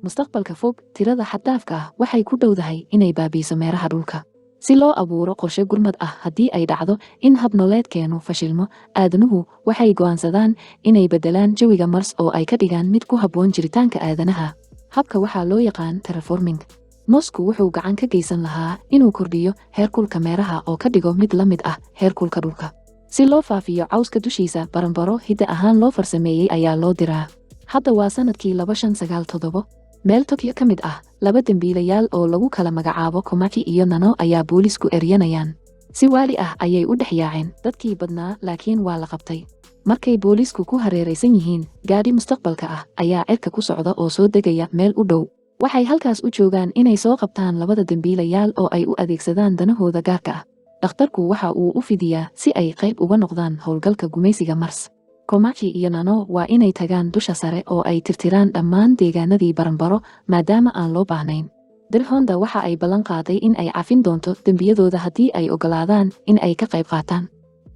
Mustaqbalka fog, tirada xad-dhaafka ah waxay ku dhowdahay inay baabiiso meeraha dhulka. Si loo abuuro qorshe gurmad ah haddii ay dhacdo in hab nololeedkeenu fashilmo, aadanuhu waxay go'aansadaan inay beddelaan jawiga Mars oo ay ka dhigaan mid ku habboon jiritaanka aadanaha. Habka waxaa loo yaqaan terraforming. Moosku wuxuu gacan ka geysan lahaa inuu kordhiyo heerkulka meeraha oo ka dhigo mid la mid ah heerkulka dhulka. Si loo faafiyo cawska dushiisa, baranbaro hidde ahaan loo farsameeyey ayaa loo diraa. Hadda waa sanadkii 2597. Meel Tokyo ka mid ah, laba dembiilayaal oo lagu kala magacaabo Komachi iyo Nano ayaa boolisku eryanayaan. Si waali ah ayay u dhex yaaceen dadkii badnaa, laakiin waa la qabtay. Markay boolisku ku hareeraysan yihiin, gaadhi mustaqbalka ah ayaa cirka ku socda oo soo degaya meel u dhow. Waxay halkaas u joogaan inay soo qabtaan labada dembiilayaal oo ay u adeegsadaan danahooda gaarka ah. Dhakhtarku waxa uu u fidiyaa si ay qayb uga noqdaan howlgalka gumaysiga Mars. Komachi iyo Nano waa inay tagaan dusha sare oo ay tirtiraan dhammaan deegaanadii baranbaro, maadaama aan loo baahnayn. Dr Honda waxa ay ballan qaaday in ay cafin doonto dembiyadooda haddii ay oggolaadaan in ay ka qayb qaataan.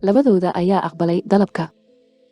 Labadooda ayaa aqbalay dalabka.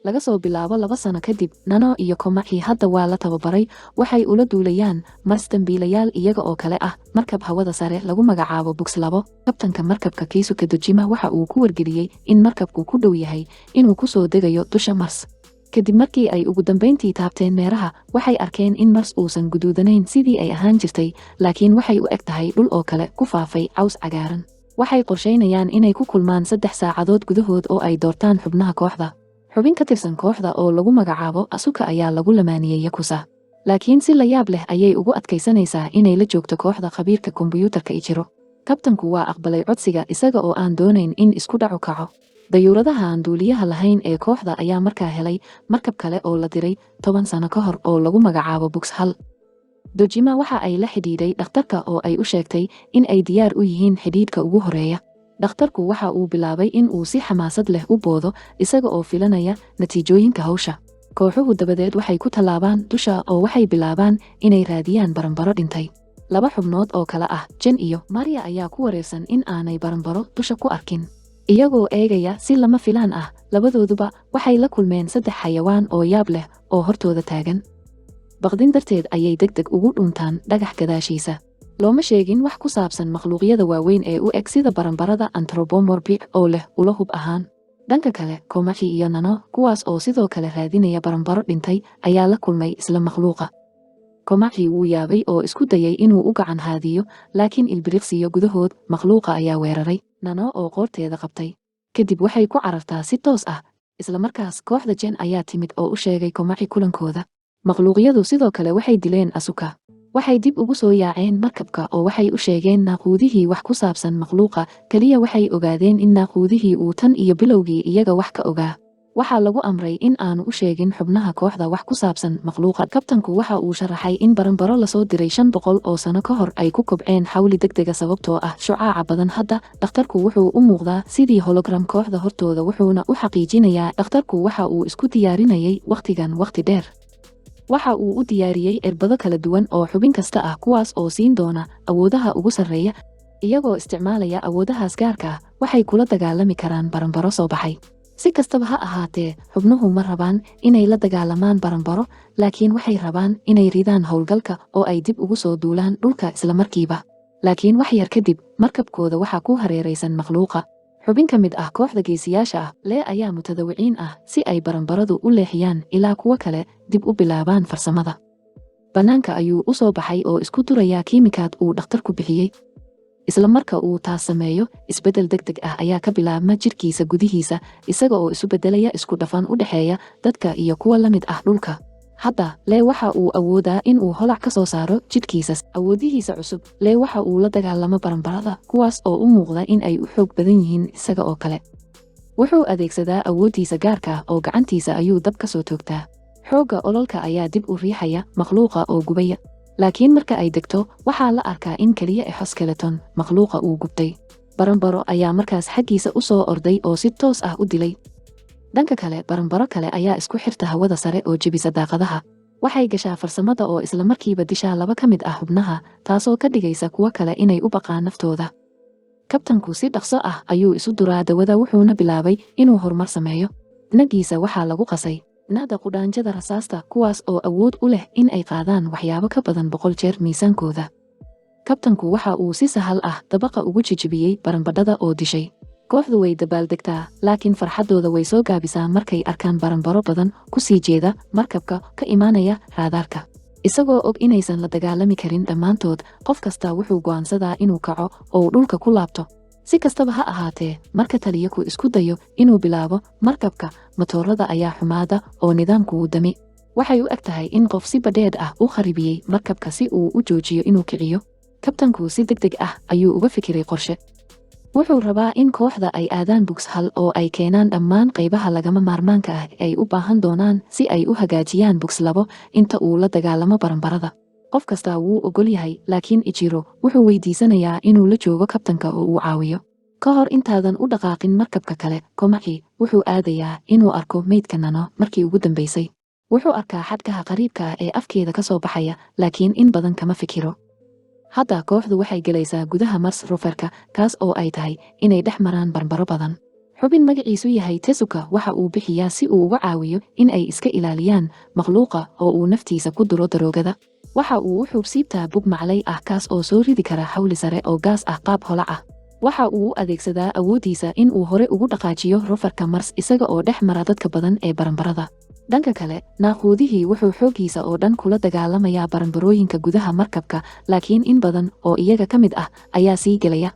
Laga soo bilaabo 2 sano kadib, Nano iyo Komachi hadda waa la tababaray. Waxay ula duulayaan Mars dembiilayaal iyaga oo kale ah markab hawada sare lagu magacaabo Bux 2. Kabtanka markabka Keisuke Dojima waxa uu ku wargeliyey in markabku ku dhow yahay inuu ku soo degayo dusha Mars. Kadib markii ay ugu dambayntii taabteen meeraha, waxay arkeen in Mars uusan guduudanayn sidii ay ahaan jirtay, laakiin waxay u eg tahay dhul oo kale ku faafay caws cagaaran. Waxay qorshaynayaan inay ku kulmaan 3 saacadood gudahood oo ay doortaan xubnaha kooxda. Xubin ka tirsan kooxda oo lagu magacaabo Asuka ayaa lagu lamaaniyey Yakuza, laakiin si la yaab leh ayay ugu adkaysanaysaa inay la joogto kooxda khabiirka kombuyuutarka Ijiro. Kabtanku waa aqbalay codsiga, isaga oo aan doonayn in isku dhacu kaco. Dayuuradaha aan duuliyaha lahayn ee kooxda ayaa markaa helay markab kale oo la diray 10 sano ka hor oo lagu magacaabo Bux 1. Dojima waxa ay la xidhiidhay dhakhtarka oo ay u sheegtay in ay diyaar u yihiin xidhiidhka ugu horeeya. Dhakhtarku waxa uu bilaabay in uu si xamaasad leh u boodo, isaga oo filanaya natiijooyinka hawsha. Kooxuhu dabadeed waxay ku tallaabaan dusha oo waxay bilaabaan inay raadiyaan baranbaro dhintay. Laba xubnood oo kale ah Jen iyo Maria ayaa ku wareersan in aanay baranbaro dusha ku arkin. Iyagoo eegaya, si lama filaan ah labadooduba waxay la kulmeen saddex xayawaan oo yaab leh oo hortooda taagan. Baqdin darteed ayay deg deg ugu dhuntaan dhagax gadaashiisa. Looma sheegin wax ku saabsan makhluuqyada waaweyn ee u eg sida baranbarada anthropomorphic oo leh ulo hub ahaan. Dhanka kale, Komachi iyo Nano, kuwaas oo sidoo kale raadinaya baranbaro dhintay, ayaa la kulmay isla makhluuqa. Komachi wuu yaabay oo isku dayay inuu u gacan haadiyo, laakiin ilbiriqsiyo gudahood makhluuqa ayaa weeraray Nano oo qoorteeda qabtay. Kadib waxay ku carartaa si toos ah. Isla markaas kooxda Jen ayaa timid oo u sheegay Komachi kulankooda. Makhluuqyadu sidoo kale waxay dileen Asuka. Waxay dib ugu soo yaaceen markabka oo waxay u sheegeen naaquudihii wax ku saabsan makhluuqa. Keliya waxay ogaadeen in naaquudihii uu tan iyo bilowgii iyaga wax ka ogaa. Waxaa lagu amray in aanu u sheegin xubnaha kooxda wax ku saabsan makhluuqa. Kabtanku waxa uu sharaxay in baranbaro lasoo diray 500 oo sano ka hor ay ku kobceen xawli degdega sababtoo ah shucaaca badan. Hadda dhakhtarku wuxuu u muuqdaa sidii hologram kooxda hortooda, wuxuuna u xaqiijinayaa. Dhakhtarku waxa uu isku diyaarinayay wakhtigan wakhti dheer. Waxa uu u diyaariyey irbado kala duwan oo xubin kasta ah, kuwaas oo siin doona awoodaha ugu sarreeya. Iyagoo isticmaalaya awoodahaas gaarka ah, waxay kula dagaalami karaan baranbaro soo baxay. Si kastaba ha ahaatee, xubnuhu ma rabaan inay la dagaalamaan baranbaro, laakiin waxay rabaan inay ridaan howlgalka oo ay dib ugu soo duulaan dhulka islamarkiiba. Laakiin wax yar kadib, markabkooda waxaa ku hareeraysan makhluuqa. Xubin ka mid ah kooxda geesiyaasha ah, Lee, ayaa mutadawiciin ah si ay baranbaradu u leexiyaan ilaa kuwo kale dib u bilaabaan farsamada. Bannaanka ayuu u soo baxay oo isku durayaa kiimikaad uu dhakhtarku bixiyey. Isla marka uu taas sameeyo, isbeddel degdeg ah ayaa ka bilaabma jidhkiisa gudihiisa, isaga oo isu beddelaya isku dhafan u dhexeeya dadka iyo kuwa la mid ah dhulka. Hadda Lee waxa uu awoodaa in uu holac ka soo saaro jidhkiisa. Awoodihiisa cusub, Lee waxa uu la dagaalamo baranbarada, kuwaas oo u muuqda in ay u xoog badan yihiin isaga oo kale. Wuxuu adeegsadaa awooddiisa gaarka ah oo gacantiisa ayuu dab ka soo toogtaa. Xoogga ololka ayaa dib u riixaya makhluuqa oo gubaya, laakiin marka ay degto, waxaa la arkaa in keliya exoskeleton makhluuqa uu gubtay. Baranbaro ayaa markaas xaggiisa u soo orday oo si toos ah u dilay. Dhanka kale, baranbaro kale ayaa isku xirta hawada sare oo jebisa daaqadaha. Waxay gashaa farsamada oo isla markiiba dishaa laba ka mid ah xubnaha, taasoo ka dhigaysa kuwo kale inay u baqaan naftooda. Kabtanku si dhaqso ah ayuu isu duraa dawada, wuxuuna bilaabay inuu horumar sameeyo. Nagiisa waxaa lagu qasay. Nada qudhaanjada rasaasta, kuwaas oo awood u leh in ay qaadaan waxyaabo ka badan 100 jeer miisaankooda. Kabtanku waxa uu si sahal ah dabaqa ugu jijibiyey baranbadhada oo dishay. Kooxdu way dabaaldegtaa, laakiin farxaddooda way soo gaabisaa markay arkaan baranbaro badan ku sii jeeda markabka ka imaanaya raadaarka. Isagoo og inaysan la dagaalami karin dhammaantood, qof kasta wuxuu go'aansadaa inuu kaco oo uu dhulka ku laabto. Si kastaba ha ahaatee, marka taliyaku isku dayo inuu bilaabo markabka, matoorada ayaa xumaada oo nidaamku wuu dami. Waxay u eg tahay in qof si badheedh ah u kharibiyey markabka si uu u joojiyo inuu kiciyo. Kabtanku si degdeg ah ayuu uga fikiray qorshe. Wuxuu rabaa in kooxda ay aadaan Box 1 oo ay keenaan dhammaan qaybaha lagama maarmaanka ah ee ay u baahan doonaan si ay u hagaajiyaan Box 2 inta uu la dagaalamo baranbarada. Qof kastaa wuu ogol yahay, laakiin Ijiro wuxuu weydiisanayaa inuu la joogo kabtanka oo uu caawiyo. Ka hor intaadan u dhaqaaqin markabka kale, Komachi wuxuu aadayaa inuu arko meydka Nano markii ugu dambaysay. Wuxuu arkaa xadhkaha qariibka ah ee afkeeda ka soo baxaya, laakiin in badan kama fikiro. Hadda kooxdu waxay gelaysaa gudaha Mars roverka, kaas oo ay tahay inay dhex maraan barbaro badan. Xubin magaciisu yahay Tezuka waxa uu bixiyaa si uu uga caawiyo in ay iska ilaaliyaan makhluuqa oo uu naftiisa ku duro daroogada. Waxa uu u xuubsiibtaa bug maclay ah, kaas oo soo ridi kara xawli sare oo gaas ah qaab holac ah. Waxa uu u adeegsadaa awooddiisa in uu hore ugu dhaqaajiyo roverka Mars isaga oo dhex mara dadka badan ee baranbarada. Dhanka kale, naaquudihii wuxuu xooggiisa oo dhan kula dagaalamayaa baranbarooyinka gudaha markabka, laakiin in badan oo iyaga ka mid ah ayaa sii gelaya.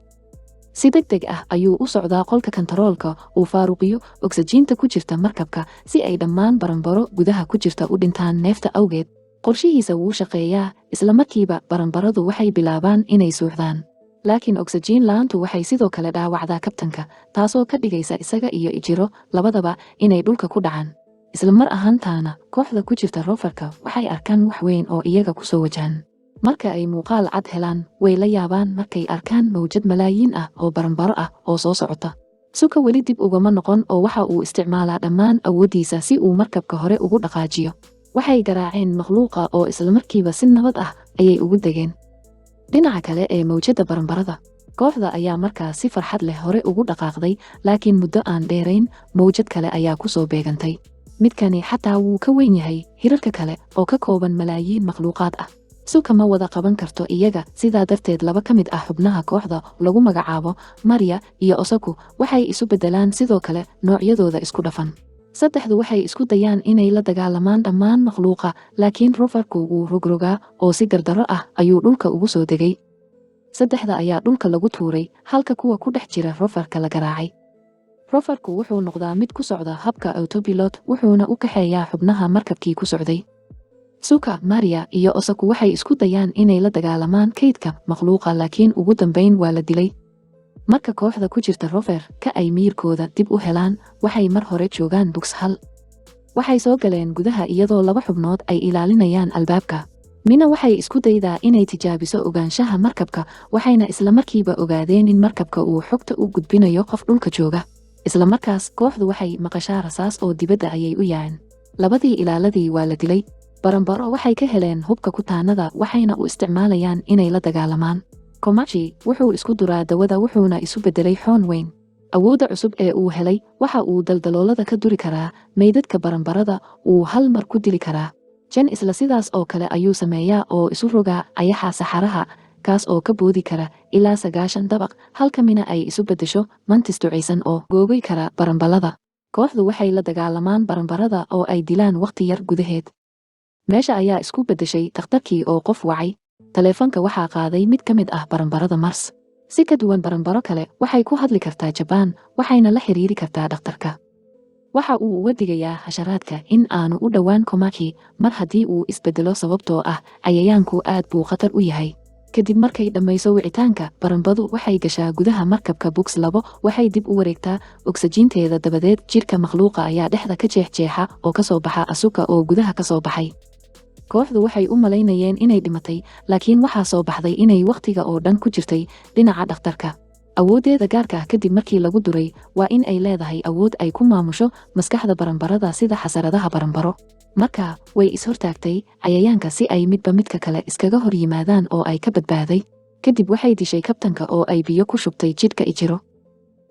Si degdeg ah ayuu u socdaa qolka kantaroolka uu faaruqiyo ogsajiinta ku jirta markabka si ay dhammaan baranbaro gudaha ku jirta u dhintaan neefta awgeed. Qorshihiisa wuu shaqeeyaa, isla markiiba baranbaradu waxay bilaabaan inay suuxdaan. Laakiin ogsajiin la'aantu waxay sidoo kale dhaawacdaa kabtanka, taasoo ka dhigaysa isaga iyo Ijiro labadaba inay dhulka ku dhacaan. Isla mar ahaantaana, kooxda ku jirta roverka waxay arkaan wax weyn oo iyaga ku soo wajahan. Marka ay muuqaal cad helaan, way la yaabaan markay arkaan mawjad malaayiin ah oo baranbaro ah oo soo socota. Suka weli dib ugama noqon oo waxa uu isticmaalaa dhammaan awooddiisa si uu markabka hore ugu dhaqaajiyo. Waxay garaaceen makhluuqa oo islamarkiiba si nabad ah ayay ugu degeen. Dhinaca kale ee mawjadda baranbarada, kooxda ayaa markaas si farxad leh hore ugu dhaqaaqday, laakiin muddo aan dheerayn mawjad kale ayaa ku soo beegantay. Midkani xataa wuu ka weyn yahay hirarka kale oo ka kooban malaayiin makhluuqaad ah. Suka ma wada qaban karto iyaga, sidaa darteed laba ka mid ah xubnaha kooxda lagu magacaabo Maria iyo Osaku waxay isu beddelaan sidoo kale noocyadooda isku dhafan. Saddexdu waxay isku dayaan inay la dagaalamaan dhammaan makhluuqa, laakiin roverku wuu rogrogaa oo si gardarro ah ayuu dhulka ugu soo degay. Saddexda ayaa dhulka lagu tuuray, halka kuwa ku dhex jira roverka la garaacay. Roverku wuxuu noqdaa mid ku socda habka autopilot, wuxuuna u kaxeeyaa xubnaha markabkii ku socday. Suka, Maria iyo Osaku waxay isku dayaan inay la dagaalamaan kaydka makhluuqa, laakiin ugu dambayn waa la dilay. Marka kooxda ku jirta rover ka ay miyirkooda dib u helaan, waxay mar hore joogaan Box 1. Waxay soo galeen gudaha iyadoo laba xubnood ay ilaalinayaan albaabka. Mina waxay isku daydaa inay tijaabiso ogaanshaha markabka, waxayna isla markiiba ogaadeen in markabka uu xogta u gudbinayo qof dhulka jooga. Isla markaas kooxdu waxay maqashaa rasaas oo dibadda ayay u yaaceen. Labadii ilaaladii waa la dilay. Baranbaro waxay ka heleen hubka kutaanada, waxayna u isticmaalayaan inay la dagaalamaan. Komachi wuxuu isku duraa dawada, wuxuuna isu beddelay xoon weyn. Awoodda cusub ee uu helay waxa uu daldaloolada ka duri karaa meydadka baranbarada uu hal mar ku dili karaa. Jen isla sidaas oo kale ayuu sameeyaa oo isu rogaa ayaxa saxaraha, kaas oo ka boodi kara ilaa 90 dabaq, halka Mina ay isu beddesho mantis ducaysan oo googoy kara baranbalada. Kooxdu waxay la dagaalamaan baranbarada oo ay dilaan wakhti yar gudaheed. Meesha ayaa isku beddeshay takhtarkii oo qof wacay. Taleefanka waxaa qaaday mid ka mid ah baranbarada Mars. Si ka duwan baranbaro kale, waxay ku hadli kartaa Jabaan, waxayna la xiriiri kartaa dhakhtarka. Waxa uu uga digayaa xasharaadka in aanu u dhowaan Komaki mar haddii uu isbeddelo, sababtoo ah cayayaanku aad buu khatar u yahay. Kadib markay dhammayso wicitaanka, baranbadu waxay gashaa gudaha markabka Box 2, waxay dib u wareegtaa ogsajiinteeda, dabadeed jidhka makhluuqa ayaa dhexda ka jeexjeexa oo ka soo baxa Asuka oo gudaha ka soo baxay. Kooxdu waxay u malaynayeen inay dhimatay, laakiin waxaa soo baxday inay wakhtiga oo dhan ku jirtay dhinaca dhakhtarka. Awooddeeda gaarka ah kadib markii lagu duray waa in ay leedahay awood ay ku maamusho maskaxda baranbarada sida xasaradaha baranbaro. Marka way is-hortaagtay cayayaanka si ay midba midka kale iskaga hor yimaadaan oo ay ka badbaaday. Kadib waxay dishay kabtanka oo ay biyo ku shubtay jidhka Ijiro.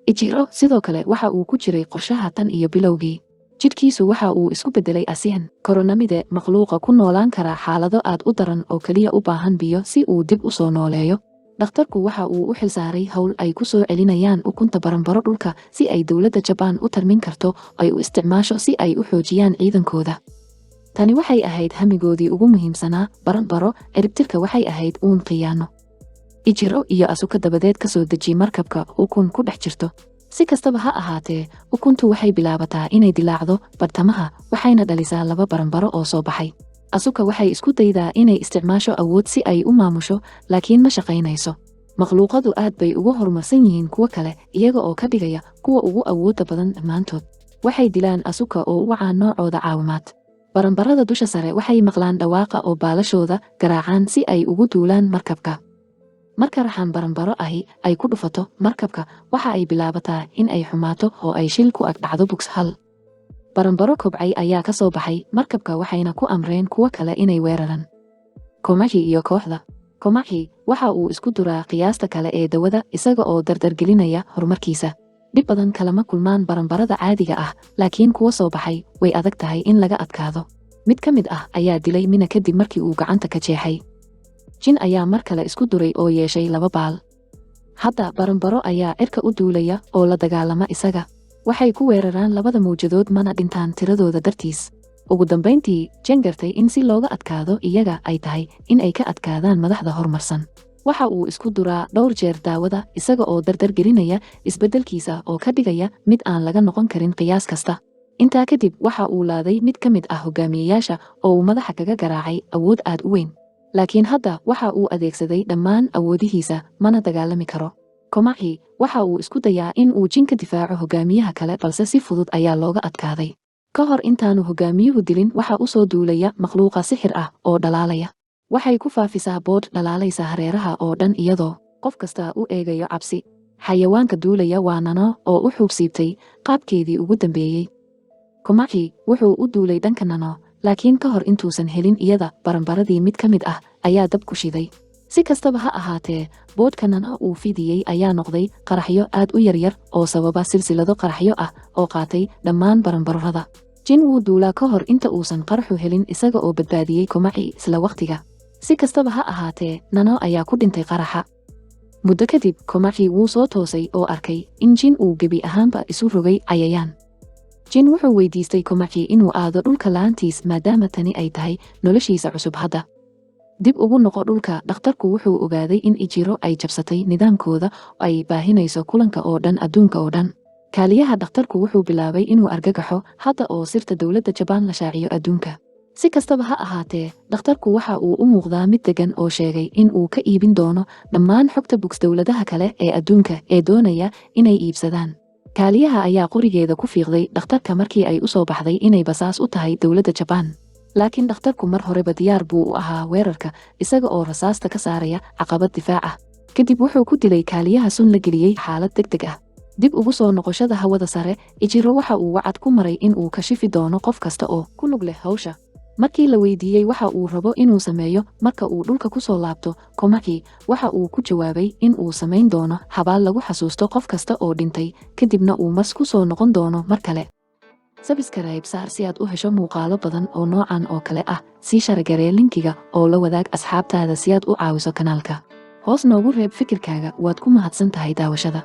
Ijiro sidoo kale waxa uu ku jiray qorshaha tan iyo bilowgii. Jidhkiisu waxa uu isku beddelay asian koronamide, makhluuqa ku noolaan kara xaalado aad u daran oo keliya u baahan biyo si uu dib u soo nooleeyo. Dhakhtarku waxa uu u xilsaaray howl ay ku soo celinayaan ukunta baranbaro dhulka si ay dowladda Jabaan u tarmin karto, ay u isticmaasho si ay u xoojiyaan ciidankooda. Tani waxay ahayd hamigoodii ugu muhiimsanaa. Baranbaro ciribtirka waxay ahayd uun khiyaano. Ijiro iyo Asuka dabadeed ka soo deji markabka ukun ku dhex jirto. Si kastaba ha ahaatee, ukuntu waxay bilaabataa inay dilaacdo badhtamaha, waxayna dhalisaa laba baranbaro oo soo baxay. Asuka waxay isku daydaa inay isticmaasho awood si ay u maamusho, laakiin ma shaqaynayso. Makhluuqadu aad bay ugu horumarsan yihiin kuwo kale, iyaga oo ka dhigaya kuwa ugu awoodda badan dhammaantood. Waxay dilaan Asuka oo u wacaan noocooda caawimaad. Baranbarada dusha sare waxay maqlaan dhawaaqa oo baalashooda garaacaan si ay ugu duulaan markabka. Marka raxan baranbaro ahi ay ku dhufato markabka, waxa ay bilaabataa in ay xumaato oo ay shil ku ag dhacdo Bugs hal. Baranbaro kobcay ayaa ka soo baxay markabka, waxayna ku amreen kuwo kale inay weeraraan Komachi iyo kooxda. Komachi waxa uu isku duraa qiyaasta kale ee dawada, isaga oo dardargelinaya horumarkiisa. Dhib badan kalama kulmaan baranbarada caadiga ah, laakiin kuwa soo baxay way adag tahay in laga adkaado. Mid ka mid ah ayaa dilay Mina kadib markii uu gacanta ka jeexay. Jin ayaa mar kale isku duray oo yeeshay laba baal. Hadda baranbaro ayaa cirka u duulaya oo la dagaalama isaga. Waxay ku weeraraan labada mawjadood, mana dhintaan tiradooda dartiis. Ugu dambayntii, Jen gartay in si looga adkaado iyaga ay tahay in ay ka adkaadaan madaxda horumarsan. Waxa uu isku duraa dhowr jeer daawada, isaga oo dardargelinaya isbeddelkiisa oo ka dhigaya mid aan laga noqon karin qiyaas kasta. Intaa kadib waxa uu laaday mid ka mid ah hogaamiyeyaasha oo uu madaxa kaga garaacay awood aad u weyn. Laakiin hadda waxa uu adeegsaday dhammaan awoodihiisa, mana dagaalami karo. Komachi waxa uu isku dayaa in uu Jin ka difaaco hogaamiyaha kale, balse si fudud ayaa looga adkaaday. Ka hor intaanu hogaamiyuhu dilin, waxa u soo duulaya makhluuqa sixir ah oo dhalaalaya. Waxay ku faafisaa boodh dhalaalaysa hareeraha oo dhan, iyadoo qof kastaa u eegayo cabsi. Xayawaanka duulaya waa Nano oo u xuubsiibtay qaabkeedii ugu dambeeyey. Komachi wuxuu u duulay dhanka Nano, laakiin ka hor intuusan helin iyada, baranbaradii mid ka mid ah ayaa dab ku shiday. Si kastaba ha ahaatee, boodhka Nano uu fidiyey ayaa noqday qaraxyo aad u yaryar oo sababa silsilado qaraxyo ah oo qaatay dhammaan baranbarada. Jin wuu duulaa ka hor inta uusan qaraxu helin, isaga oo badbaadiyey Komachi isla wakhtiga. Si kastaba ha ahaatee, Nano ayaa ku dhintay qaraxa. Muddo kadib, Komachi wuu soo toosay oo arkay in Jin uu gebi ahaanba isu rogay cayayaan. Jin wuxuu weydiistay Komachi inuu aado dhulka la'aantiis, maadaama tani ay tahay noloshiisa cusub hadda. Dib ugu noqo dhulka, dhakhtarku wuxuu ogaaday in Ijiro ay jabsatay nidaamkooda oo ay baahinayso kulanka oo dhan adduunka oo dhan. Kaaliyaha dhakhtarku wuxuu bilaabay inuu argagaxo hadda oo sirta dowladda Jabaan la shaaciyo adduunka. Si kastaba ha ahaatee, dhakhtarku waxa uu u muuqdaa mid degan oo sheegay in uu ka iibin doono dhammaan xogta Bugs dowladaha kale ee adduunka ee doonaya inay iibsadaan. Kaaliyaha ayaa qorigeeda ku fiiqday dhakhtarka markii ay u soo baxday inay basaas u tahay dowladda Jabaan. Laakiin dhakhtarku mar horeba diyaar buu u ahaa weerarka, isaga oo rasaasta ka saaraya caqabad difaac ah. Kadib wuxuu ku dilay kaaliyaha sun la geliyey xaalad degdeg ah. Dib ugu soo noqoshada hawada sare, Ijiro waxa uu wacad ku maray in uu kashifi doono qof kasta oo ku lug leh hawsha. Markii la weydiiyey waxa uu rabo inuu sameeyo marka uu dhulka ku soo laabto, Komachi waxa uu ku jawaabay in uu samayn doono xabaal lagu xasuusto qof kasta oo dhintay, kadibna uu Mars ku soo noqon doono mar kale. Subscribe saar si aad u hesho muuqaalo badan oo noocan oo kale ah. Sii share garee linkiga oo la wadaag asxaabtaada si aad u caawiso kanaalka. Hoos noogu reeb fikirkaaga. Waad ku mahadsan tahay daawashada.